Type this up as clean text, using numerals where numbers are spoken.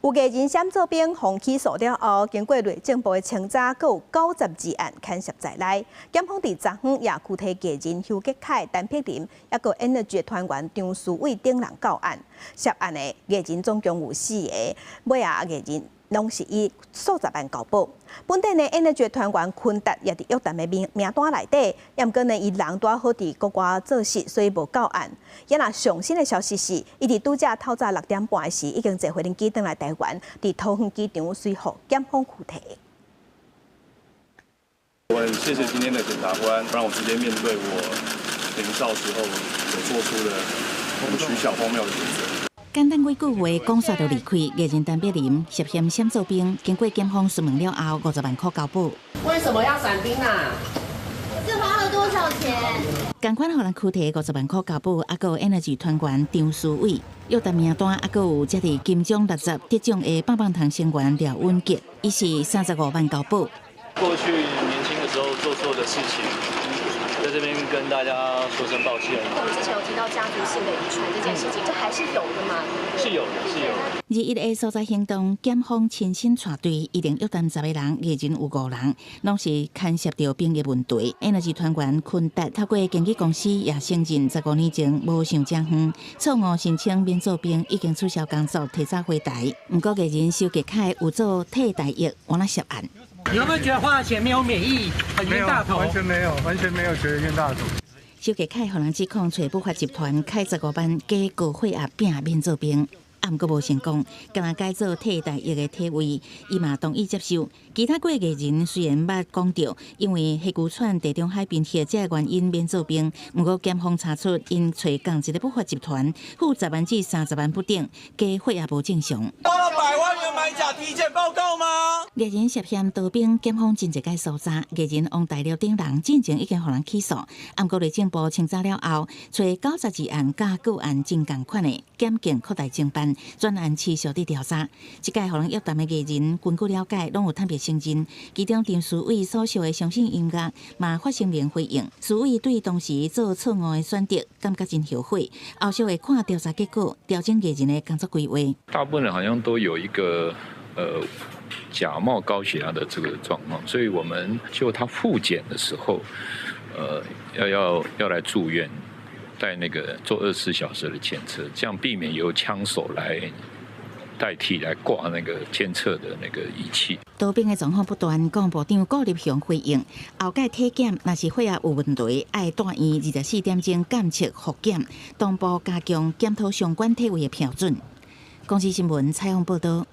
有藝人閃做兵予起訴了後，經過內政部的清查，閣有92案牽涉在內。檢方佇昨昏也拘提藝人邱吉凱、陳柏霖，抑閣 Energy 團員張書偉等人到案。涉案的藝人總共有四个，尾仔藝人攏是以數十萬交保。本底呢，Energy 團員坤達也佇約談的名單內底，毋過呢，伊人拄好佇國外做事，所以無到案。也若上新的消息是，伊佇拄才透早6點半時，已經坐飛機轉來台灣，佇桃園機場隨予檢方拘提。我很謝謝今天的檢察官，讓我直接面對我年少時候所做出的很取巧荒謬的選擇。簡單幾句話講煞就離開，藝人陳柏霖涉嫌閃做兵，經過檢方詢問了後，50萬塊交保。為什麼要傘兵啊？這花了多少錢？仝款予人拘提50萬塊交保，抑閣有 Energy 團員張書偉，約談名單，抑閣有這佇金鐘60得獎的棒棒糖成員廖允傑，伊是35萬交保。過去年輕的時候做錯的事情，在這邊跟大家說聲抱歉。我們之前有提到家族性的遺傳這件事情，這還是有的嗎？是有的，是有的。21個搜查行動，檢方親身帶隊，一共約談10個人，藝人有五人，攏是牽涉著兵役問題。Energy 團員坤達透過經紀公司也承認，15年前無想遮遠，錯誤申請免做兵，已經取消工作，提早回台。毋過藝人修杰楷有做替代役，原來涉案。你會不會覺得花了錢沒有免疫，很冤大頭？完全沒有，完全沒有覺得冤大頭。修杰楷予人指控，揣不法集團開15萬加高血壓拚免做兵，啊，毋過無成功，敢若改做替代役的體位，伊嘛同意接受。其他幾个藝人雖然捌講著，因為火牛喘、地中海貧血這个原因免做兵，毋過檢方查出𪜶揣仝一个不法集團，付10萬至30萬不等，加血壓無正常。花了百萬元買假體檢報告嗎？藝人涉嫌逃兵，檢方真濟擺搜查，藝人王大陸等人進前已經予人起訴，毋過內政部清查了後，揣92案佮個案真仝款的，檢警擴大偵辦，專案持續佇調查。這屆予人約談的藝人，根據了解，攏有坦白承認，其中陳書偉所屬的相信音樂嘛發聲明回應，書偉對當時做錯誤的選擇感覺真後悔，後續會看調查結果，調整藝人的工作規劃。大部分人好像都有一個假冒高血壓的這個狀況，所以我們就他複檢的時候，要來住院，帶那個做24小時的檢測，這樣避免由槍手來代替來掛那個監測的那個儀器。逃兵的狀況不斷，國防部長顧立雄回應：後擺體檢若是血壓有問題，愛蹛院24點鐘監測複檢，同步加強檢討相關體位的標準。公視新聞採訪報道。